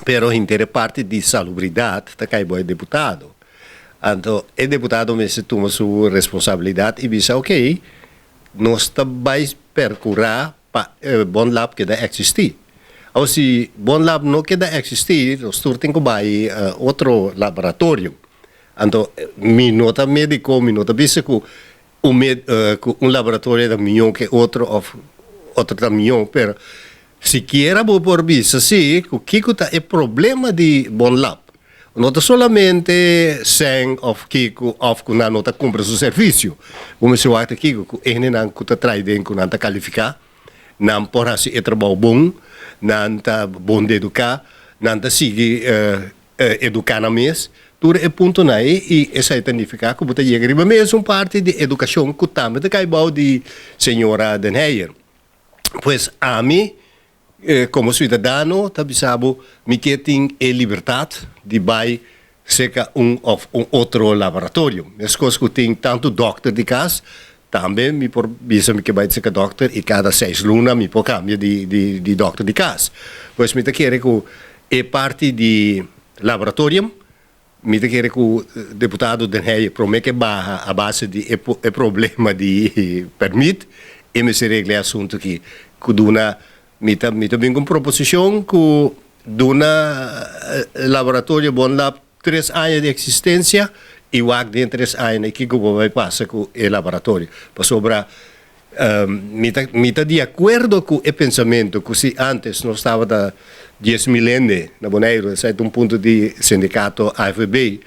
Pero henter e parti di salubridat ta kai bou e diputado. Anto e diputado mester tuma su responsabilidat i bisa, ok, nos ta bai perkurá pa Bonlab keda eksistí. Awor si Bonlab no keda eksistí, nos tur tin ku bai otro laboratorio. Anto mi no ta médiko, mi no ta bisa ku un med ku un laboratorio ta mihó ke otro òf otro ta mihó, pero sikiera bo por bisa si ku kiko ta e problema di Bonlab. No ta solamente sèn òf kiko òf ku nan no ta kumpra su servisio. Bo mester wak ta kiko ku e hendenan ku ta trai den ku nan ta kalifiká, nan por hasi e trabou bon, nan ta bon deduká, nan ta sigui eduká nan mes. Tur e puntonan ei i esei ta nifiká ku bo ta yega riba mesun parti di edukashon ku tambe ta kai bou di señora Den Heyer. Pues ami komo siudadano ta bisa bo mi ke tin e libertat di bai serka un òf un otro laboratorio. Meskos ku tin tantu dòkter di kas, tambe mi por bisa mi ke bai serka dòkter i kada 6 luna mi por kambia di dòkter di kas. Pues mi ta kere ku e parti di laboratorio, mi ta kere ku diputado Den Heyer promé ke baha a base di e problema di pèrmit e mester regla e asuntu aki. Ku duna mi ta bin ku un proposishon ku duna laboratorio Bonlab 3 aña di eksistensia i wak den 3 aña kiko por bai pasa ku e laboratorio. Pasobra mi ta di akuerdo ku e pensamentu ku si antes nos tabata 10.000 hende na Boneiru, esei ta un punto di sindikato AFB,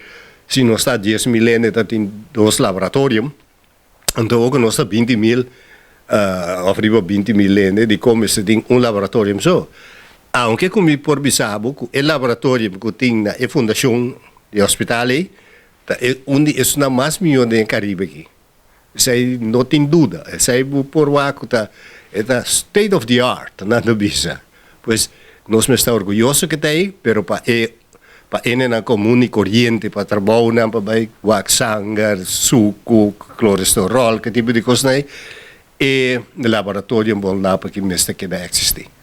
si nos ta 10.000 hende ta tin dos laboratorio, anto ora nos ta 20.000 òf riba 20.000 hende, dikon mester tin un laboratorio so? Aunke ku mi por bisa bo ku e laboratorio ku tin na e fundashon di hospital ei ta un di esnan mas mihó den Karibe aki. Esei no tin duda. Esei bo por wak ku ta e ta state of the art, nan ta bisa. Pues nos mester ta orguyoso ku ta ei, pero pa hendenan komun i koriente, pa trabounan, pa bai wak sanger, suku, kolesterol, ke tipo di kosnan ei, e laboratorio Bonlab aki mester keda eksistí.